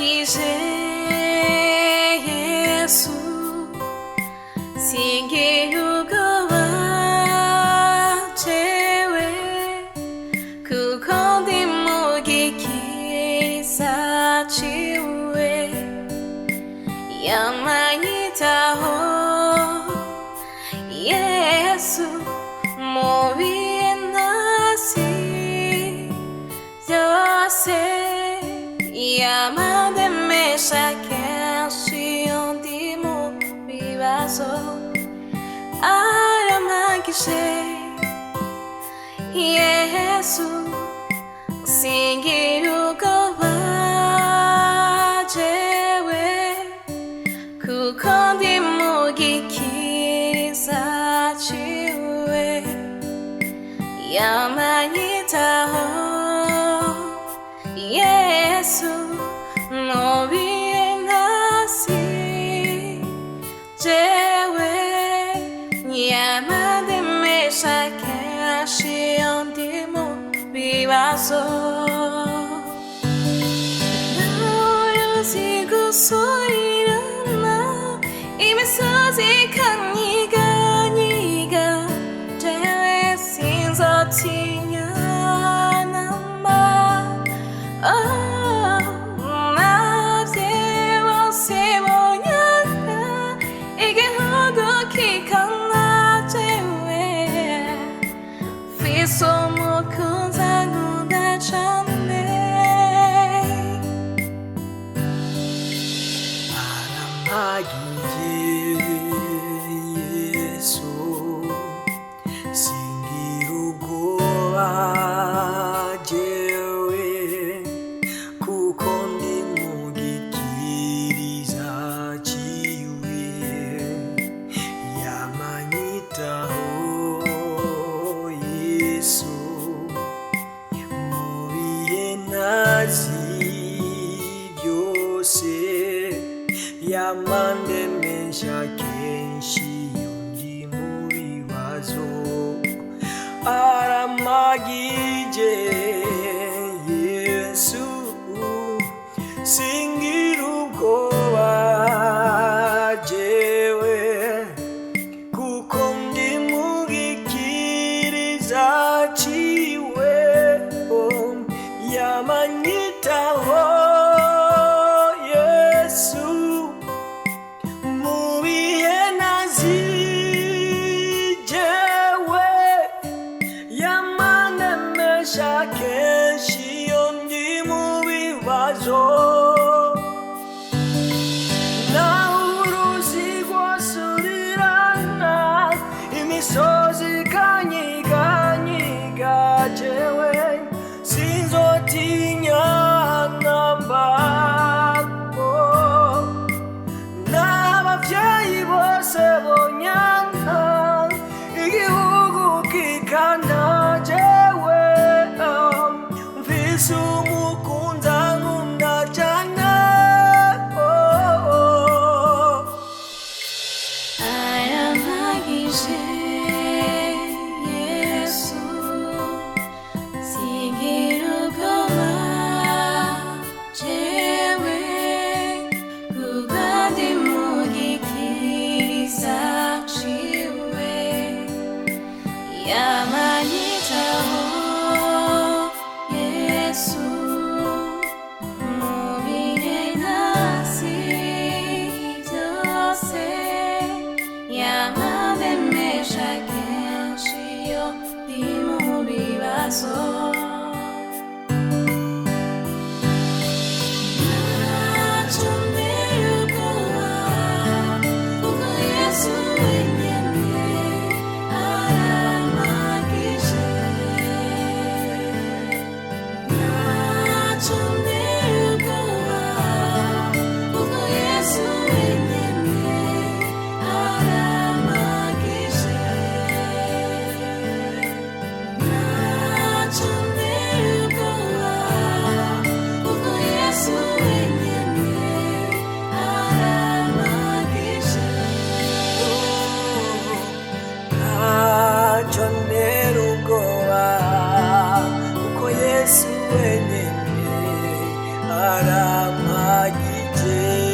Arampagije Yesu, singira ubwoba jewe, kuko ndi mu gikiriza ciwe. Yamanyitaho Yesu, mu bihe ntasi byose, yamandemesha kenshi iyo ndi mu bibazo. Arampagije Yesu, singira ubwoba jewe, kuko ndi mu gikiriza ciwe. Yamanyitaho Yesu, mu bihe ntasi jewe, yamandemesha kenshi iyo ndi mu bibazo. Uruzi gusurirana, imisozi ikanyiganyiga, jewe sinzotinya namba. Oh, navye bose bonyana, igihugu kikana, jewe mfise umukunzi ankunda cane. Arampagije Yesu, singira ubwoba jewe, kuko ndi mu gikiriza ciwe. Yamanyitaho Yesu, mu bihe ntazi byose, yamandemesha kenshi iyo ndi mu bibazo. Arampagije Yesu, singira ubwoba jewe, kuko ndi mu gikiriza ciwe. Yamanyitaho Yesu, mu bihe ntazi jewe, yamanemesha kenshi iyo ndi mu bibazo. Naho uruzi rwosurirana, imisozi ikanyiganyiga, jewe sinzotinya namba. Oh. N'abavyeyi bose bonyanka, igihugu kikana, jewe mfise umukunzi ankunda cane. Oh, oh. Arampagije Yesu, singira ubwoba jewe, kuko ndi mu gikiriza ciwe. Yamanyitaho Yesu, mu bihe ntasi byose, yamandemesha kenshi iyo ndi mu bibazo. Ntacyo ntera ubwoba, kuko Yesu wenyene arampagije. Ntacyo ntera ubwoba, kuko Yesu wenyene arampagije. Ntacyo ntera ubwoba, kuko Yesu wenyene arampagije. Ntacyo ntera ubwoba, kuko Yesu wenyine arampagije. Nze.